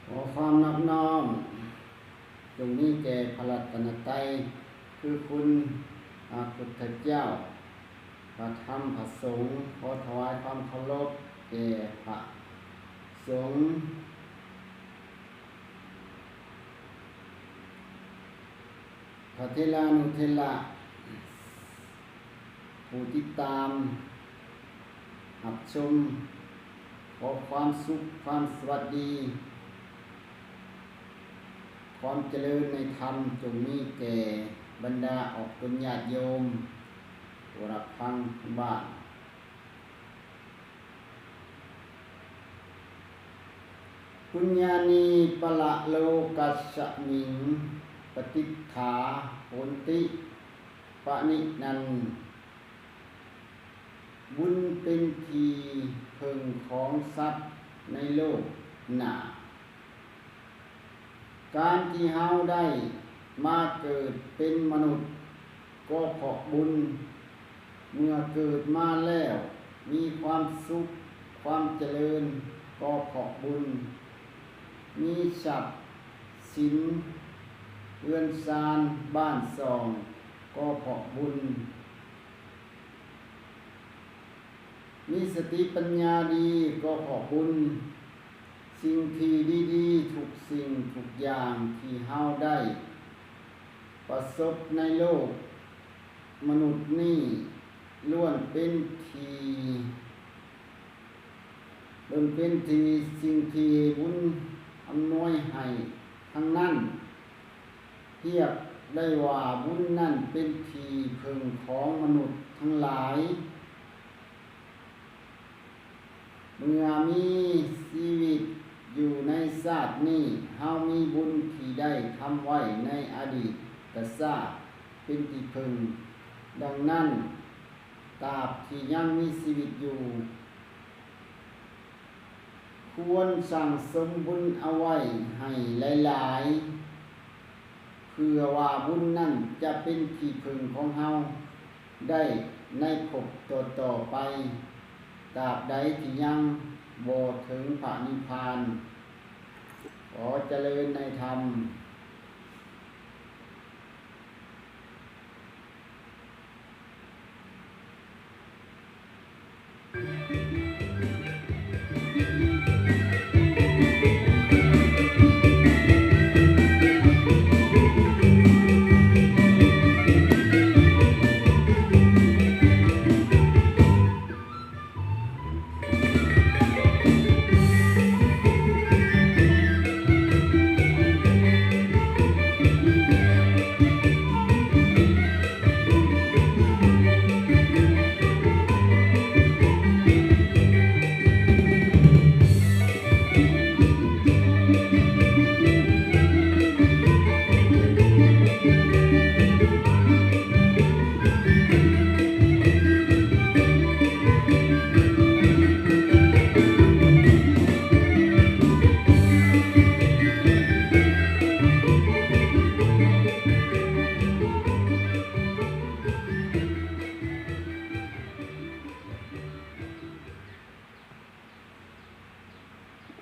ຂໍຄວາມນອບນ້ອມຈົ່ງມີແກ່ພະລັດຕະນະໄຕ ຄືຄຸນພະພຸດທະເຈົ້າ, ພະທຳ, ພະສົງ. ຂໍຖວາຍຄວາມເຄົາລົບແກ່ພະສົງ, ພະເຖລານຸເຖລະ, ຜູ້ຕິດຕາມຮັບຊົມ. ຂໍຄວາມສຸກ, ຄວາມສະຫວັດດີ, ຄວາມຈະເລີນໃນທຳ ຈົ່ງມີແກ່ບັນດາອອກຕົນຍາດໂຍມຜູ້ຮັບຟັງທັງບ້ານ. ປຸນຍານີປະລະໂລກັດສະມິງ ປະຕິດຖາໂຫນຕິ ປະນິນັນ. ບຸນເປັນທີ່ເພິ່ງຂອງສັດໃນໂລກໜ້າ. ການທີ່ເຮົາໄດ້ມາເກີດເປັນມະນຸດກໍເພາະບຸນ. ເມື່ອເກີດມາແລ້ວມີຄວາມສຸກ, ຄວາມຈະເລີນກໍເພາະບຸນ. ມີຊັບສິນເຮືອນຊານບ້ານຊ່ອງກໍເພາະບຸນ. ມີສະຕິປັນຍາດີກໍເພາະບຸນ. ສິ່ງທີ່ດີໆທຸກສິ່ງທຸກຢ່າງທີ່ເຮົາໄດ້ປະສົບໃນໂລກມະນຸດນີ້ ລ້ວນເປັນທີ່ ເບິ່ງເປັນທີ່ສິ່ງທີ່ບຸນອຳນວຍໃຫ້ທັງນັ້ນ. ຮຽກໄດ້ວ່າບຸນນັ້ນເປັນທີ່ເພິ່ງຂອງມະນຸດທັງຫຼາຍ. ເມື່ອມີຊີວິດຢູ່ໃນຊາດນີ້, ເຮົາມີບຸນທີ່ໄດ້ທຳໄວ້ໃນອະດີດຕະຊາດເປັນທີ່ເພິ່ງ. ດັ່ງນັ້ນ, ຕາບທີ່ຍັງມີຊີວິດຢູ່, ຄວນສັ່ງສົມບຸນເອົາໄວ້ໃຫ້ຫຼາຍໆ ເພື່ອວ່າບຸນນັ້ນຈະເປັນທີ່ເພິ່ງຂອງເຮົາໄດ້ໃນພົບຕໍ່ໆໄປ, ຕາບໃດທີ່ຍັງບໍ່ເຖິງພະນິບພານ. ຂໍຈະເລີນໃນທຳ.